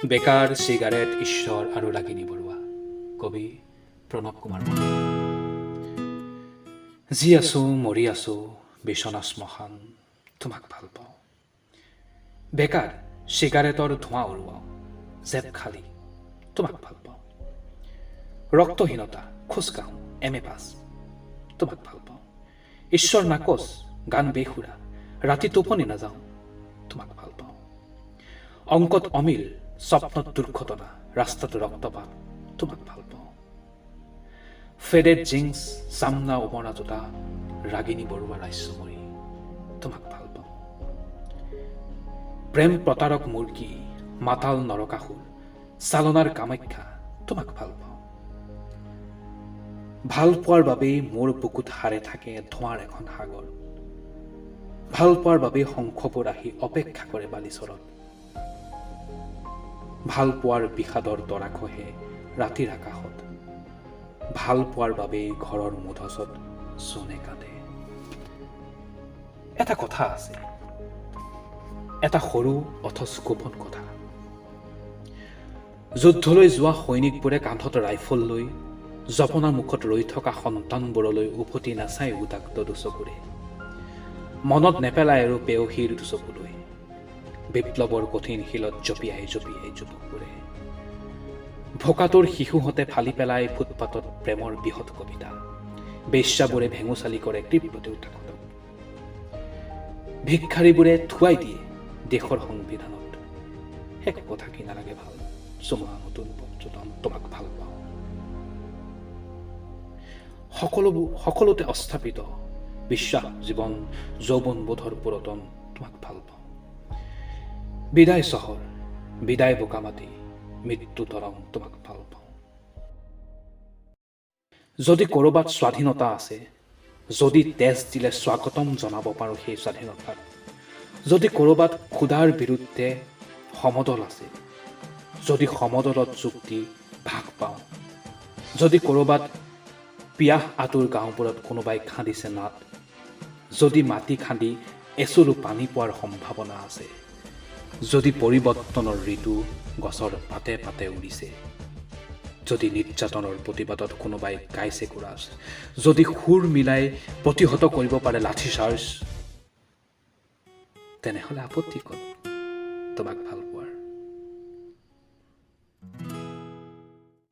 বেকাৰ, চিগাৰেট, ঈশ্বৰ আৰু ৰাগিনী বৰুৱা। কবি প্ৰণৱ কুমাৰ বৰুৱা। যি আছোঁ, মৰি আছোঁ, বিচনা শ্মশান, তোমাক ভাল পাওঁ। বেকাৰ, চিগাৰেটৰ ধোঁৱা উৰুৱাওঁ, জেপ খালী, তোমাক ভাল পাওঁ। ৰক্তহীনতা, খোজ কাঢ়োঁ, এম.এ. পাছ, তোমাক ভাল পাওঁ। ঈশ্বৰ নাকচ, গান বেসুৰা, ৰাতি টোপনি নাযাওঁ, তোমাক ভাল পাওঁ। অংকত অমিল, স্বপ্নত দুৰ্ঘটনা, ৰাস্তাত ৰক্তপাত, তোমাক ভাল পাওঁ। ফেডেড জিন্স, চামনা ওমৰা জোতা, ৰাগিনী বৰুৱা ৰাজ্যময়ী, তোমাক ভাল পাওঁ। প্ৰেম প্ৰতাৰক মুৰ্গী, মাতাল নৰকাসুৰ, চালনাৰ কামাখ্যা, তোমাক ভাল পাওঁ। ভাল পোৱাৰ বাবেই মোৰ বুকুত সাৰে থাকে ধোঁৱাৰ এখন সাগৰ। ভাল পোৱাৰ বাবেই শংখবোৰ আহি অপেক্ষা কৰে বালিচৰত। ভাল পোৱাৰ বিষাদৰ তৰা খহে ৰাতিৰ আকাশত। ভাল পোৱাৰ বাবেই ঘৰৰ মুধচত জোনে কান্দে। এটা কথা আছে, এটা সৰু অথচ গোপন কথা। যুদ্ধলৈ যোৱা সৈনিকবোৰে কান্ধত ৰাইফল লৈ জপনাৰ মুখত ৰৈ থকা সন্তানবোৰলৈ উভতি নাচায় উদাক্ত দুচকুৰে। মনত নেপেলায় আৰু পেয়সীৰ দুচকুলৈ। বিপ্লৱৰ কঠিন শিলত জঁপিয়াই জঁপিয়াই যুৱকবোৰে, ভোকাতুৰ শিশুহঁতে ফালি পেলাই ফুটপাতত প্ৰেমৰ বৃহৎ কবিতা। বেশ্যাবোৰে ভেঙুচালি কৰে তীব্ৰ দেউতাকহঁতক। ভিক্ষাৰীবোৰে থুৱাই দিয়ে দেশৰ সংবিধানত। একো কথা কি নালাগে ভাল? চুমা, নতুন পৰ্যটন, তোমাক ভাল পাওঁ। সকলোবোৰ সকলোতে অস্থাপিত বিশ্বাস, জীৱন, যৌৱন বোধৰ পুৰতন, তোমাক ভাল পাওঁ। বিদায় চহৰ, বিদায় বোকামাটি, মৃত্যু তৰং, তোমাক ভাল পাওঁ। যদি ক'ৰবাত স্বাধীনতা আছে, যদি তেজ দিলে স্বাগতম জনাব পাৰোঁ সেই স্বাধীনতাক, যদি ক'ৰবাত ক্ষুধাৰ বিৰুদ্ধে সমদল আছে, যদি সমদলত যোগ দি ভাগ পাওঁ, যদি ক'ৰবাত পিয়াহ আতুৰ গাঁওবোৰত কোনোবাই খান্দিছে নাদ, যদি মাটি খান্দি এচলু পানী পোৱাৰ সম্ভাৱনা আছে, যদি পৰিৱৰ্তনৰ ঋতু গছৰ পাতে পাতে উৰিছে, যদি নিৰ্যাতনৰ প্ৰতিবাদত কোনোবাই গাইছে কোৰাছ, যদি সুৰ মিলাই প্ৰতিহত কৰিব পাৰে লাঠি চাৰ্জ, তেনেহ'লে আপত্তি ক'ত? তোমাক ভাল